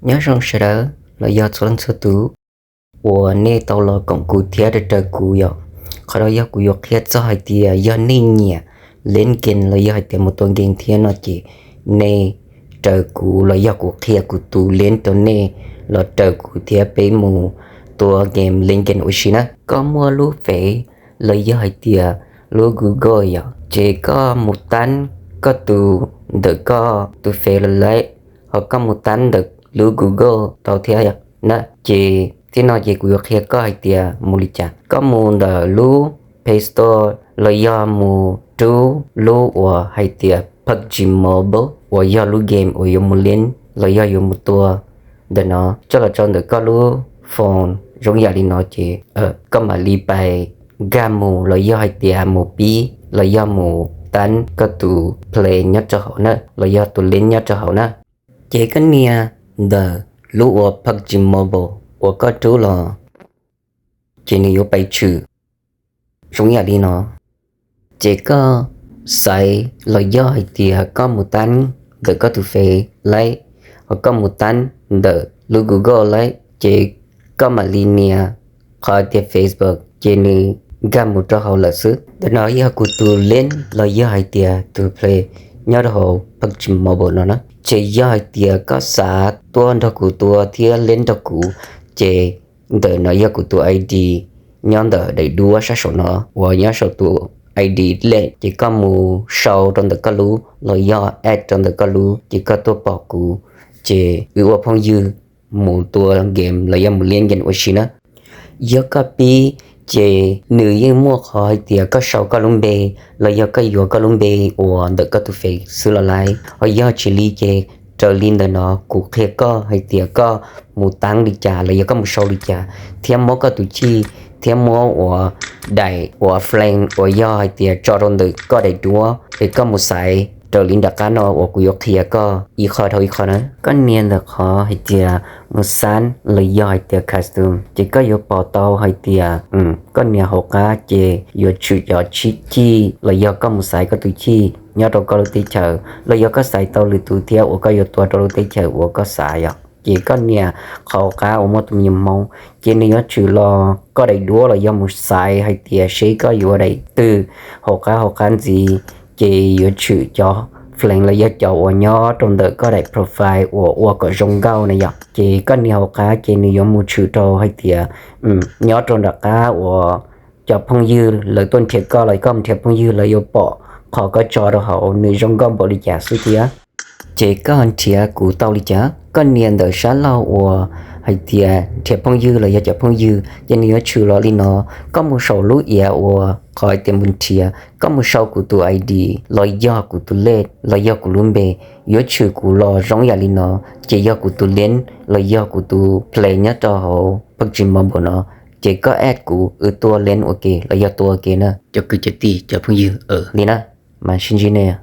Nyob zoo sawv daws los yog txhua leej txhua tus uas nej tau los koom kuv thiab raws kuv yom. Qhov no yog kuv yuav qhia txog hais tias yog nej nyiam Lens game los yog hais tias mus tua game thiab no ces nej raws kuv los yog kuv qhia kuv tus lens rau nej los raws kuv thiab peb mus tua game Lens game ua si na. Koj muaj lub Face los yog hais tias lub Google yom, ces koj mus tab koj tus ntawm koj tus Face los lawm, ho koj mus tab ntawm lub Google tau thiab na. Ces thiab no ces kuv yuav qhia koj hais tias mus li cas. Koj mus ntawm lub Play Store los yog mus rub lub uas hais tias PUBG Mobile uas yog lub game uas yuav mus lens los yog yuav mus tua ntawm no coj los tso ntawm koj lub phone zoo yam li no ces koj mam li pais nkag mus los yog hais tias mus pib los yog mus tab koj tus Play nyob rau hauv na los yog tus lens nyob rau hauv na. Ces koj nias ntawm lub uas PUBG Mobile uas koj rub los, ces nws yuav pais tshwm zoo yam li no. Ces koj xaiv los yog hais tias koj mus tab ntawm koj tus Face lawm, ho koj mus tab ntawm lub Google lawm, ces koj mam li nias qhov tias Facebook ces nws nkag mus rau hauv lawm xwb. Ntawm no yog kuv tus lens los yog hais tias tus Play nyob rau hauv PUBG Mobile no na. Ces yog hais tias koj xav tuaj nrog kuv tua thiab lens nrog kuv, ces ntawm no yog kuv tus ID nyob ntawm daim duab sab saum no uas nyob saum tus ID lens, ces koj mus sau rau ntawm koj lub los yog add rau ntawm koj lub ces koj tuaj pom kuv, ces wb ua phooj ywg mus tua game los yog mus lens game ua si na. Yog koj pib ces nws yeej muaj qhov hais tias koj sau koj lub npe los yog koj yuav koj lub npe uas ntawm koj tus Face xwb los lawm, ho yog tsis li ces raws li ntawm no kuv qhia koj hais tias koj mus tab li cas los yog koj mus sau li cas, thiab muab koj tus chij thiab muab uas daim uas flag uas yog hais tias tso rau ntawm koj daim duab es koj mus xaiv raws li nram qab no uas kuv yuav qhia koj ib qho dhau ib qho na. Koj nias ntawm qhov hais tias mus xab los yog hais tias custom, ces koj yuav pom tau hais tias koj nias hauv qab ces yuav tshwm cov chij los yog koj mus xaiv koj tus chij nyob rau koj lub teb chaws los yog koj xaiv tau lwm tus thiab uas koj yuav tua rau lub teb chaws uas koj xav yom. Ces koj nias qhov hauv qab uas muaj tus me nyuam hmoob, ces nws yuav tshwm los koj daim duab los yog mus xaiv hais tias seb koj yuav daim twg hauv qab hauv qab ntxiv, ces yuav tshwm cov flag los yog cov uas nyob rau ntawm koj daim profile uas ua kom zoo nkauj na yom. Ces koj nias hauv qab ces nws yuav mus tshwm rau hais tias nyob rau nram qab uas cov phooj ywg lawv tuaj nrhiav koj los koj mus nrhiav phooj ywg lawv yuav pom qhov koj tso rau hauv nws zoo nkauj npaum li cas xwb thiab. Ces koj nrhiav kuv tau li cas, koj nias ntawm sab laug uas hais tias nrhiav phooj ywg los yog cov phooj ywg ces nws yuav tshwm los li no. Koj mus saum lub iav uas qhov hais tias mus nrhiav, koj mus sau kuv tus ID los yog kuv tus lej los yog kuv lub npe, yuav tshwm kuv los zoo yam li no. Ces yog kuv tus lens los yog kuv tus play nyob rau hauv PUBG Mobile no, ces koj add kuv wb tua lens ua ke los yog tua ua ke na cov kwv cov tij cov phooj ywg li na. Mas sib ntsib nej.